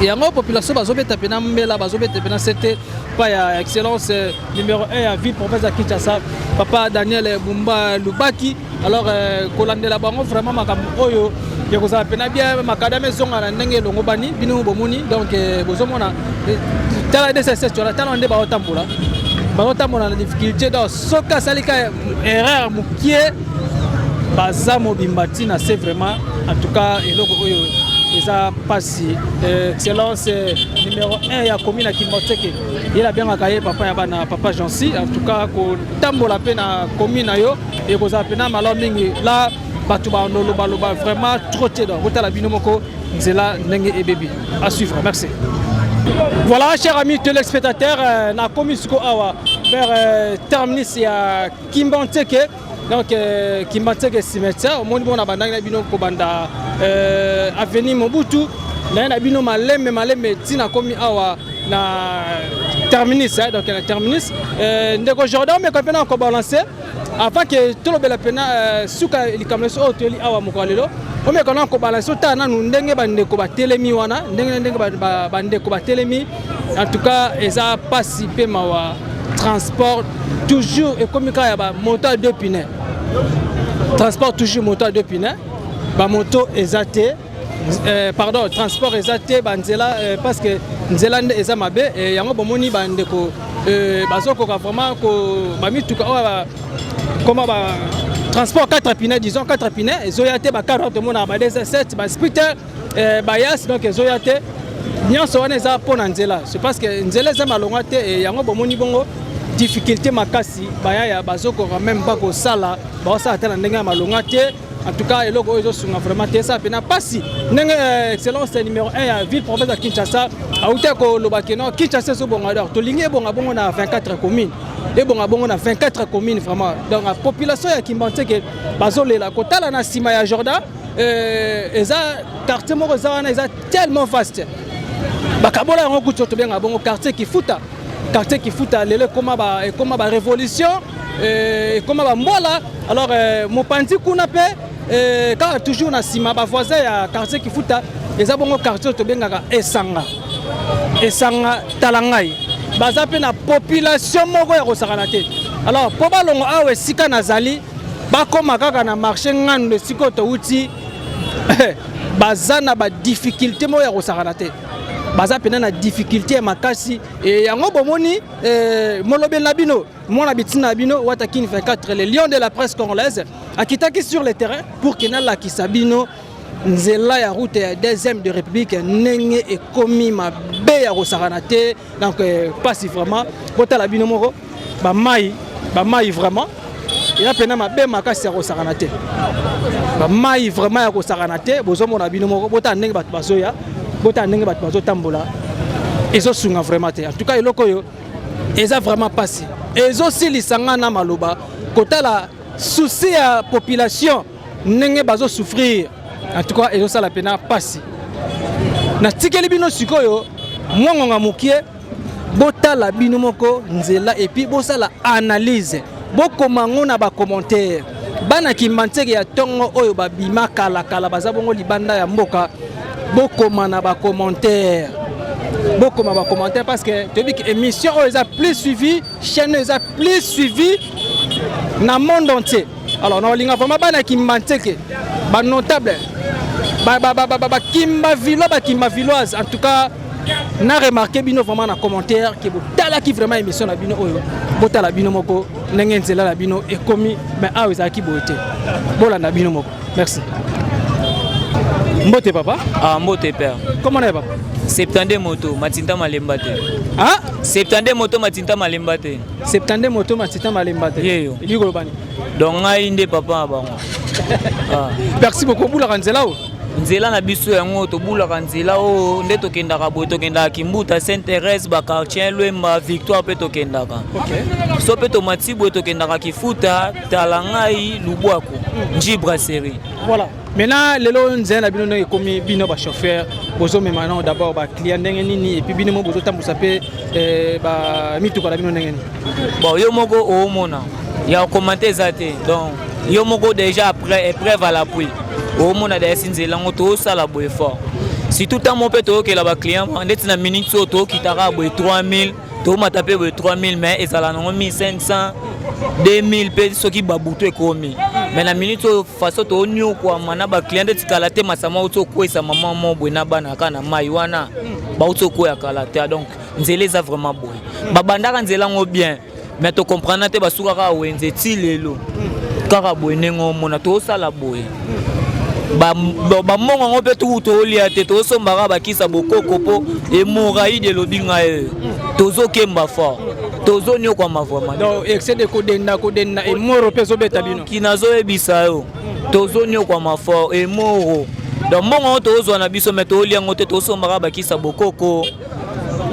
yango population bazobeta mpena mbela bazobeta mpena sete pa ya excellence eh, numéro 1 ya ville province ya kinshasa papa daniel bumba lubaki alors euh, kolandela bango vraiment makambo oyo ya kozala mpena bien makadame ezonga na ndenge elongobani bino bomoni donc euh, bozomona euh, tala dss wana tala nde baotambola bazotambola na difficulté donc soki asali ka erreur mokie baza mobimba ntina se vraiment en tout cas eloko oyo eza mpasi excellence numéro 1 ya commune ya kimbanseke ye nabengaka ye papa ya bana papa jansi en tout cas kotambola mpe na commune na yo ekozala mpena malamu mingi la bato balobaloba vraiment trop te donc botala bino moko nzela ndenge ebebi à suivre merci Voilà, chers amis téléspectateurs, euh, nakomi siko awa vers euh, terminus ya Kimbanseke. Donc euh, Kimbanseke cimetière, omoni bona bandaki na bino kobanda euh, avenue Mobutu, naye na bino malembe malembe ti nakomi awa na terminus, hein, donc na terminus. Euh, ndeko Jordan meka mpe na kobalancer avant que tolobela mpena euh, suka likambo nyonso oyo toyeli awa mokolo ya lelo omeka na kobalanse otala nanu ndenge bandeko batelemi wana ndenge na ndenge bandeko batelemi en tout cas eza mpasi mpe mawa transport toujours ekomi kaka ya bamoto ya deux pneus transport toujours moto ya deux pneus bamoto eza te Eh, pardon transport eza te banzela eh, parce que nzela nde eza mabe eh, yango bomoni bandeko eh, bazokoka vraiment ko bamituka oyo koma ba transport 4 pneus disons 4 pneus ezoya te bakar oyo tomonaka ba 207 ba sprinter eh, bayas donc ezoya te nyonso wana eza mpo na nzela c'est parce que nzela eza malonga te eh, yango bomoni bongo difficulté makasi bayaya bazokoka meme pas kosala baosala ata na ndenge ya malonga te En tout cas, eloko oyo ezosunga vraiment te esa pena pasi ndenge euh, excellence numéro 1 ya ville province ya Kinshasa auti koloba ke non Kinshasa ezobonga donc tolingi ebonga bongo na 24 communes ebonga bongo na 24 communes vraiment donc la population ya Kimbanseke bazolela kotala na nsima ya Jordan euh, eza quartier moko eza wana eza tellement vaste bakabola yango kutu tobenga bongo quartier Kifuta quartier Kifuta lelo ekoma ba ekoma ba révolution euh, ekoma ba mbola alors euh, mopanzi kuna pe euh, kaka toujours na nsima ba voisin ya quartier Kifuta eza bongo quartier oyo tobengaka Esanga Esanga tala ngai baza mpe na population moko ya kosakana te alors mpo balongo awa esika nazali bakoma kaka na marché ngando esika oyo towuti baza na badifficulté moko ya kosakana te baza mpena na difficulté ya makasi e yango bomoni e, molobeli na bino mwana bitina na bino watakin 24 le lion de la presse congolaise akitaki sur le terrain pour ke nalakisa bino nzela ya route ya deuxième de république ndenge ekomi mabe ya kosakana te donc mpasi vraiment botala bino moko bamai bamai vraiment eza mpena mabe makasi ya kosakana te bamai vraiment ya kosakana te bozomona bino moko botala ndenge bato bazoya botala ndenge bato bazotambola ezosunga vraiment te en tout cas eloko oyo eza vraiment mpasi ezosilisa nga na maloba kotala souci ya population ndenge bazosouffrir en tout cas ezosala mpena mpasi natikeli bino sikoyo Mwa ngonga mokie, botala bino moko nzela et puis bosala analyse. Bokoma yango na ba commentaire. Bana Kimbanseke ya tongo oyo babima kala kala baza bongo libanda ya mboka, bokoma na ba commentaire. Bokoma ba commentaire parce que toyebi que émission oyo eza plus suivie, chaîne oyo eza plus suivie na monde entier. Alors nakolinga vraiment bana Kimbanseke, ba notable, ba Kimba villois, ba Kimba villoise, en tout cas na remarqué bino vraiment na commentaire que botalaki vraiment émission na bino oyo, botala bino moko ndenge nzela na bino ekomi, mais awa ezalaki boye te. Bolanda bino moko. Merci. Mbote papa. Ah, mbote père. Comment on est papa? 72 moto matinta malemba te. Ah? 72 moto matinta malemba te. 72 moto matinta malemba te. Yeyo. Elingi koloba nini? Donc ngai nde papa na bango. Ah. Merci beaucoup. Obulaka nzela oyo? Nzela na biso yango tobulaka nzela oyo nde tokendaka boye, tokendaka Kimbuta, Sainte Thérèse, ba quartier Lwemba, Victoire pe tokendaka. Okay. So pe tomati boye tokendaka Kifuta, Talangai, Lubwaku, Nji Brasserie. Voilà. Maintenant lelo nzela na bino ndenge ekomi bino ba chauffeur bozomema nano d'abord ba client ndenge nini et puis bino moko bozotambusa pe ba mituka na bino ndenge nini? Bon, yo moko oomona ya commenter eza te, donc yo moko déjà après épreuve à l'appui oomona d'ailleurs si nzela yango tozosala boye fort, surtout ntango moko mpe toyokela ba client ndeti na minute oyo tokitaka boye 3000, tomata mpe boye 3000, mais ezala nango 1500 2000 mpe soki babutu ekomi. Mais na minute oyo façon tooniokwama na ba client ndeti kala te, masama auti okweyisa mama mo boye na bana kaka na mai wana bauti okwea kala te. Donc nzela eza vraiment boye, babandaka nzela yango bien, mais tocomprendre te, basuka kaka wenze ti lelo kaka boye ndenge omona tozosala boye. Bamongo yango mpe tuku tolia te, tozosombaka bakisa bokoko mpo hémorroïde elobi ngai oyo tozokemba fort, tozoniokwama vraiment. Donc excès de kodenda kodenda hémorro mpe ezobeta bino. Ki nazoyebisa yo tozoniokwama fort hémorro. Donc mbongo yango tozozwa na biso, mais tolia yango te, tozosombaka bakisa bokoko,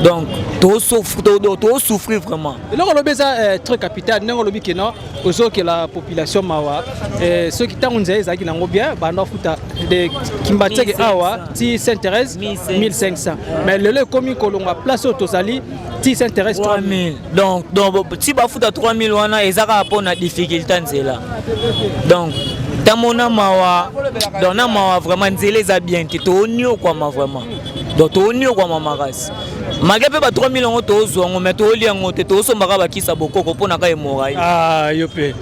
donc tozosouffrir vraiment. Eloko olobi eza très capital, ndenge olobi ke non ozokela population mawa. Soki ntango nzela ezalaki nango bien, banda futa de Kimbanseke awa ti Sainte Thérèse 1500, mais lelo ekomi kolongwa place oyo tozali ti Sainte Thérèse 3000. Donc ti bafuta 3000 wana eza kaka mpona difficulté nzela. Donc ntango na mawa, donc na mawa vraiment, nzela eza bien te, tooniokwama vraiment, donc tooniokwama makasi malgré mpe ba 3000 yango tozwa yango, mais tolia yango te, tozosombaka bakisa bokoko mpona ka hémorroïde. Ah, yo mpe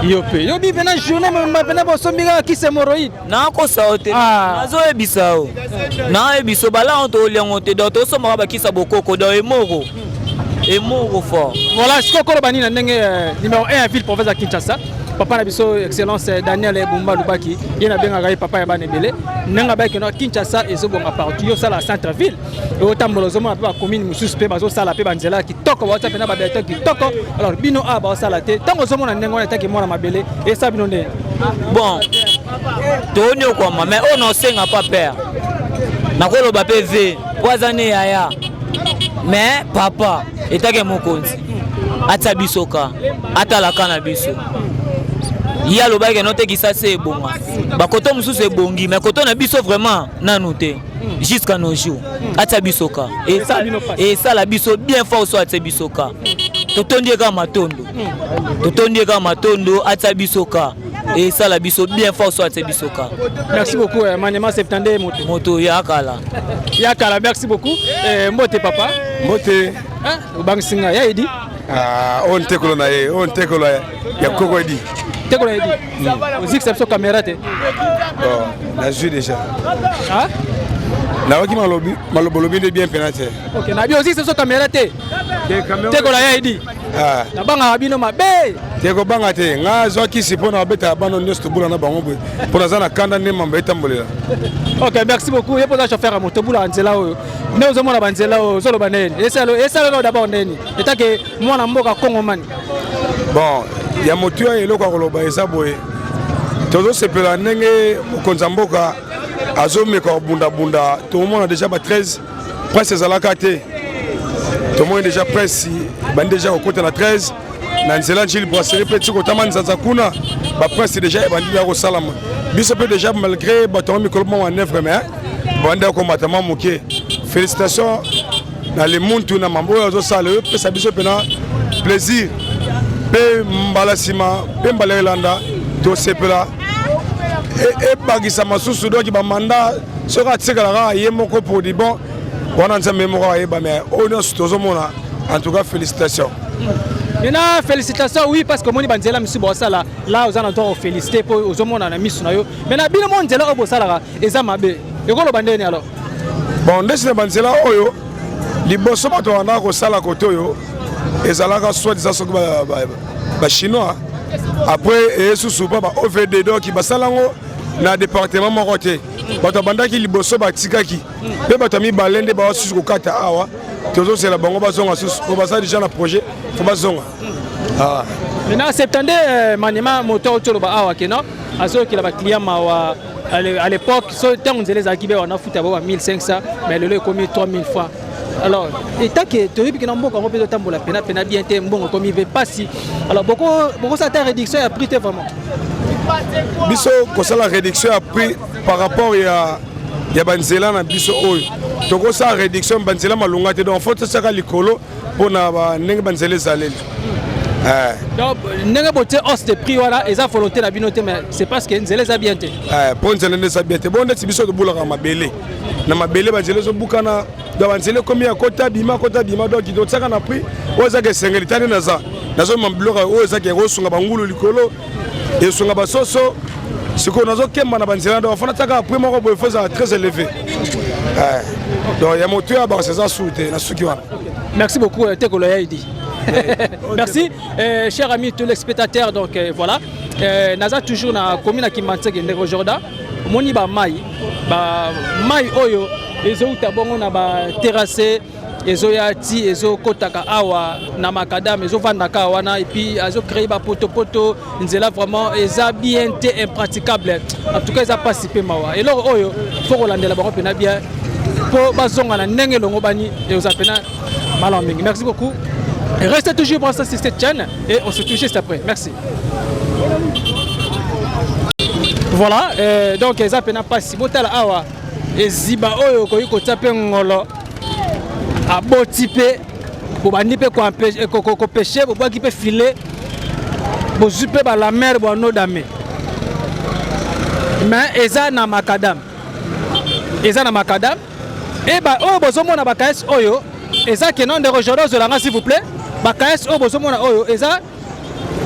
yo mpe yo bi mpena journée mobimba mpena bosombi kaka kisi hémorroïde. Nakosa yo te, nazoyebisa yo, nayebisa yo bala yango tolia yango te, donc tozosombaka bakisa bokoko, donc hémorro hémorro fort. Voilà, sikoyo koloba nini na ndenge numéro 1 ya ville province ya Kinshasa, papa na biso excellence Daniel Bumba Lubaki, ye nabengaka ye papa ya bana ebele, ndenge abayaki no Kinshasa ezobonga partout, yo osala centre ville, otambola ozomona mpe bacommune mosusu mpe bazosala mpe banzela ya kitoko, baotia mpena babeton kitoko, alors bino awa baosala te. Ntango ozomona ndenge wana etaki mwana mabele, esala bino ndenge? Bon, tooniokwama, mais oyo naosenga pa père, nakoloba mpe v po aza ne yaya, mais papa etake mokonzi atia biso ka atalaka na biso. Ye alobaki no te Kisasa ebonga, bakoto mosusu ebongi, mais koto na biso vraiment nanu te jusqu'à nos jours. Atia biso ka esala biso bien fort, so atia biso ka totondi ye kaka matondo, totondi ye kaka matondo. Atia biso ka esala biso bien fort, so atia biso ka. Merci beaucoup. Maniema 72 moto. Moto ya kala. Ya kala, merci beaucoup. Mbote papa. Mbote. Obangisi ngai ya Edi. Oyo ntekolo na ye, oyo ntekolo ya koko Edi. Tekolo ya Edi, ozikisa biso caméra te. Bon, nazwi déjà. Nayoki maloba olobi nde bien mpena te. Ok, nabi ozikisa biso caméra te, tekola ya Edi, nabangaka bino mabe. Te, kobanga te, nga azwa kisi mpo na babetaka bano nyonso tobula na bango boye, mpo naza na kanda nde mambo etambolela. Ok, merci beaucoup. Ye mpoza chauffeur ya moto, obulaka nzela oyo, nde ozomona banzela oyo, ozoloba ndeni esalelo d'abord ndeni etake mwana mboka kongomani? Bon, ya motuya, eloko ya koloba eza boye: tozosepela ndenge mokonzi ya mboka azomeka kobundabunda. Tomona déjà ba 13 presse ezalaka te, tomoni déjà presse bandi déjà kokota na 13 na nzela Njili Brasserie mpe ti kotama nzanza kuna, baprince déjà ebandi ya kosalama. Biso mpe déjà, malgré bato yango mikolo mwa manœuvre, mais bandi ya komata mwa moke. Félicitations na le muntu na mambo oyo azosala epesa biso mpena plaisir mpe mbala nsima mpe mbala elanda tosepela ebakisa masusu donc bamanda soki atikala kaka ye moko produit bon wana nzambe ye moko ayeba mais oyo nyonso tozomona en tout cas félicitations. Maintenant, félicitations, oui, parce que moni banzela misu bosala, là oza na droit féliciter po ozomona na misu na yo. Maintenant, bino mo nzela oyo bosalaka eza mabe. Ekoloba ndeni alors? Bon, ndesi na banzela oyo liboso bato bandaka kosala kote oyo ezalaka soit disant soki bachinois, après eye susu mpo ba OVD, donc basala yango na département moko te. Bato babandaki liboso batikaki, mpe bato ya mibale nde bawa susu kokata awa. Tozozela bango bazonga susu mpo baza déjà na projet, fo bazonga. Ah. Maintenant, 72 maniema moto toloba awa ke non, azokela baclient mawa. À l'époque, so ntango nzela ezalaki be wana, futa bo ba 1500, mais lelo ekomi 3000 francs. Alors etake toyebi ke na mboka yango mpe totambola pena pena bien te, mbongo ekomi mpe pasi. Alors bokosala ta réduction ya prix te vraiment? Biso kosala réduction ya prix par rapport ya banzela na biso oyo, tokosala réduction banzela malonga te. Donc faut totiaka likolo mpona ndenge banzela ezaleli. Donc ndenge botie hausse de prix wana eza volonté na bino te, mais c'est parce que nzela eza bien te. Mpo nzela nde eza bien te. Bon, ndeti biso tobulaka mabele na mabele, banzela ezobukana, donc banzela ekomi ya kota bima, kota bima. Donc totiaka na prix oyo ezaka esengeli. Tani naza nazomema biloko oyo ezaka ekosunga bangulu likolo, esunga basoso. Sikoyo nazokemba na banzela, donc fana tiaka prix moko boye, fo ezala très élevé. Donc ya motu ya bakasa eza su te na suki wana. Merci beaucoup, Tekolo Yaidi. Merci, chers amis téléspectateurs. Donc voilà, naza toujours na commune ya Kimbanseke. Ndeko Jordan, omoni ba mai, ba mai oyo ezouta bongo na ba terrasse, ezoya ti ezokɔtaka awa na macadam, ezovandaka wana, et puis azocréer bapotopoto. Nzela vraiment eza bien te, impraticable. En tout cas eza mpasi mpe mawa. Eloko oyo fo kolandela bango mpena bien mpo bazonga na ndenge elongo bani, eoza mpena malamu mingi. Merci beaucoup, restez toujours branchés sur cette chaîne et on se touche juste après. Merci. Voilà, donc eza mpena mpasi. Botala awa eziba oyo okoki kotia mpe ngolo aboti, mpe bobandi mpe kopêcher, bobwaki mpe filet, bozwi mpe balamere bwanodame, mais eza na macadam, eza na macadam. E oyo bozomona bakayesi oyo eza keno. Ndeko Jordan, ozolanga s'il vous plaît? Bakayesi oyo bozomona oyo eza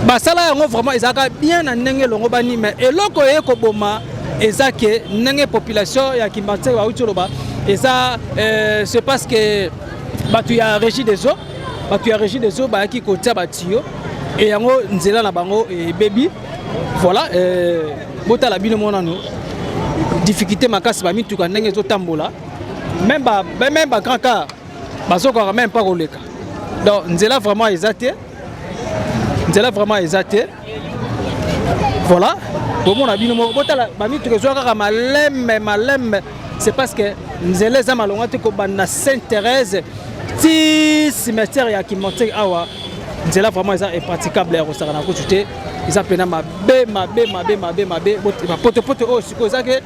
basala yango vraiment ezalaka bien na ndenge elongo bani, mais eloko eye koboma eza ke ndenge population ya Kimbanseke bauti oloba eza c'est parce que bato ya Régie des eaux, bato ya Régie des eaux bayaki kotia batiyo e yango nzela na bango ebebi. Voilà, botala bino monano difficulté makasi, bamituka ndenge ezotambola, même ba, même ba grand car bazokaka même pas koleka. Donc nzela vraiment eza te, nzela vraiment eza te. Voilà, bomona bino moko, botala bamituka ezwa kaka malembe malembe, c'est parce que nzela eza malonga te. Kobanda Sainte Thérèse ti cimetière ya Kimbanseke awa, nzela vraiment eza impraticable ya kosaka na kutu te. Eza mpena mabe mabe mabe mabe mabe. Bapotopoto oyo sikoyo eza ke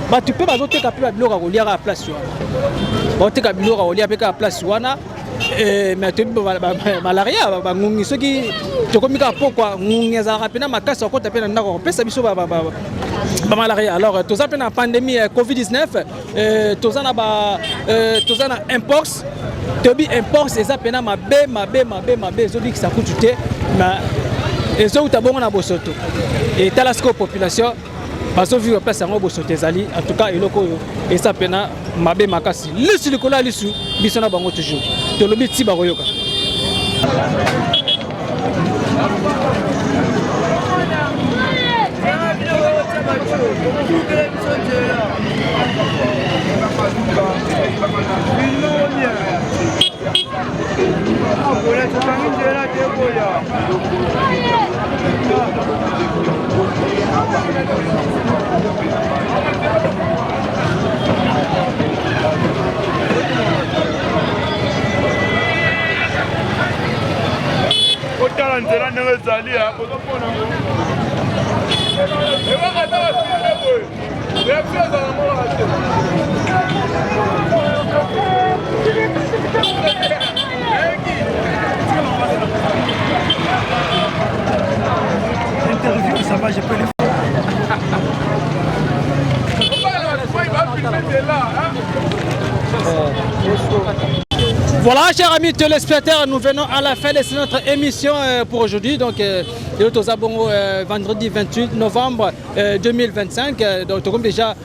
bato mpe bazoteka mpe babiloko ya kolia kaka place wana, baoteka biloko ya kolia mpe kaka place wana. Mais toyebi malaria, bangungi, soki tokomi kaka pokwa, ngungi ezalaka mpena makasi, akota mpe na ndako, akopesa biso bamalaria. Alors toza mpe na pandémie ya COVID-19, toza na ba toza na mpox. Toyebi mpox eza mpena mabe mabe mabe mabe, ezobikisa kutu te, mais ezouta bongo na bosoto. Etala sikoyo population bazovivre place yango, bosoto ezali. En tout cas eloko oyo eza mpena mabe makasi, lisu likolo ya lisu. Biso na bango toujours tolobi ti bakoyoka. Otala nzela ndenge ezali, ozomona ebaka ata bafilme boye, réaction ezala moko te. Ça va, je peux le faire. Voilà, chers amis téléspectateurs, nous venons à la fin de notre émission pour aujourd'hui. Donc, vendredi 28 novembre 2025. Donc, comme déjà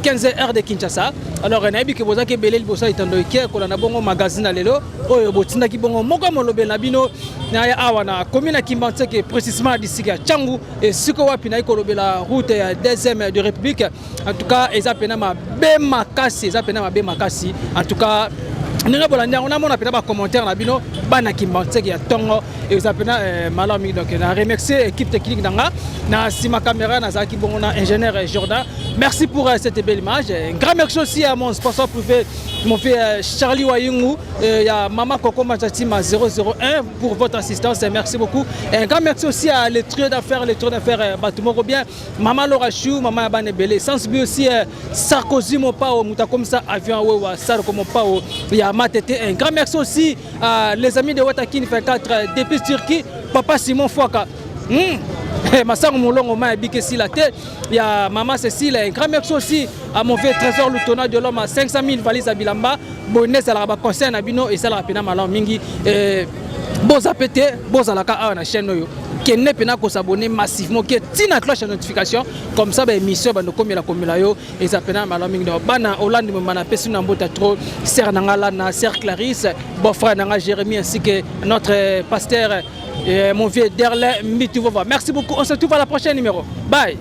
15 heures de Kinshasa. Alors, nayebi ke bozaki ebele liboso ya etando eke kolanda bongo magazine na lelo oyo botindaki bongo moko molobeli na bino na ya awa na commune ya Kimbanseke, précisément na district ya Tshangu, esika wapi nayi kolobela route ya deuxième de République. En tout cas, eza pena mabe makasi, eza pena mabe makasi. En tout cas, ndenge bolandi yango, namona mpena bacommentaire na bino, bana Kimbanseke ya ntongo, eza mpena malamu mingi. Donc na remercier équipe technique na nga na nsima caméra, nazalaki bongo na ingénieur Jordan. Merci pour cette belle image. Un grand merci aussi à mon sponsor privé, mon frère Charlie Wayungu, ya Mama Coco Machatima 001, pour votre assistance. Merci beaucoup. Un grand merci aussi à les trio d'affaires, les trio d'affaires bato moko bien, Mama Laura Chou, Mama Yabane Bele, sans oublier aussi Sarkozy Mopao, Mouta comme ça avion wewa Sarko Mopao ya Matete. Un grand merci aussi à les amis de Watakin 24 depuis Turquie, Papa Simon Fouaka. Masango Molongo ma ebike sila te ya Mama Cécile. Un grand merci aussi à mon vieux Trésor Lutona de l'homme à 500 000 valises à bilamba. Bonne, esalaka baconseil na bino, esalaka mpena malamu mingi. Bozape te, bozalaka awa na chaîne oyo, kende mpena kos'abonner massivement, ke ntina cloche ya notification, comme ça baémission bando komela komela yo, eza mpena malamu mingi. Donc bana Hollande moma, napesi na mbota trop, sœur na nga Lana, sœur Clarisse, beau frère na nga Jérémie, ainsi que notre pasteur, mon vieux Derlin Mituvova. Merci beaucoup, on se retrouve à la prochaine numéro. Bye.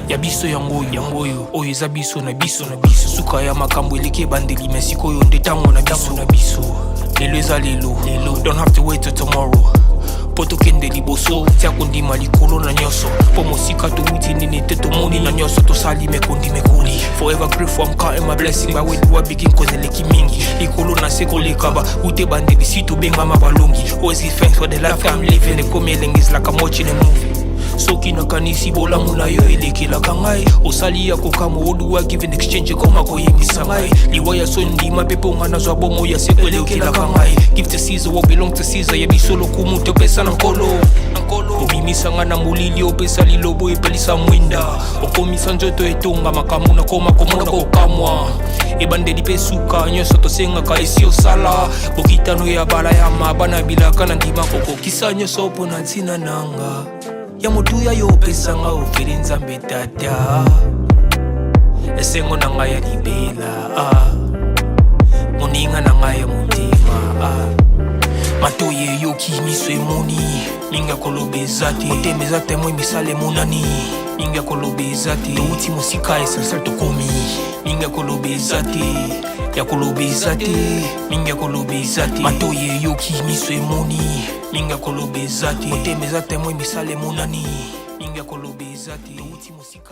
Ya biso yango, yango oyo, oyo eza biso na biso na biso. Suka ya makambo eleki ebandeli, me sikoyo nde ntango na biso na biso. Lelo eza lelo lelo, don't have to wait till tomorrow mpo tokende liboso. Tia kondima likolo na nyonso, mpo mosika towuti nini te, tomoni na nyonso tosali mekondi mekoli. Forever grateful, I'm counting my blessing. By where do I begin? Cause eleki mingi likolo na se koleka ba ute bandeli si tobengama balongi. Always give thanks for the life I'm living. Ekomi elengi, is like I'm watching a movie. Soki nakanisi bolamu na yo elekelaka ngai, osali ya kokamwa. Oduwa give in exchange, ekoma koyebisa ngai liwa ya so ndima mpe mponga nazwa bomo ya seko elekelaka ngai. Give to Caesar what belong to Caesar. Ya biso lokumu topesa na Nkolo. Obimisa nga na molili, opesa lilobo, epelisa mwinda, okomisa nzoto etonga makambo nakoma komona kokamwa. Ebandeli mpe suka, nyonso tosengaka esi osala. Bokitano ya bala ya mabana bilaka na ndima kokokisa nyonso mpo na ntina nanga ya motuya yo opesanga ofeli. Nzambe Tata, esengo na ngai ya libela, ah. Moninga na ngai ya motema, ah. Matoi eyoki, miso emoni, mingi ya koloba eza te. Motema eza témoin, misala emonani, mingi ya koloba eza te. Touti mosika, essentiel tokomi, mingi ya koloba eza te, ya koloba eza te, mingi ya koloba eza te. Matoi eyoki, miso emoni, mingi ya koloba eza te. Motema eza témoin, misala emonani, mingi ya koloba eza te. Touti mosika.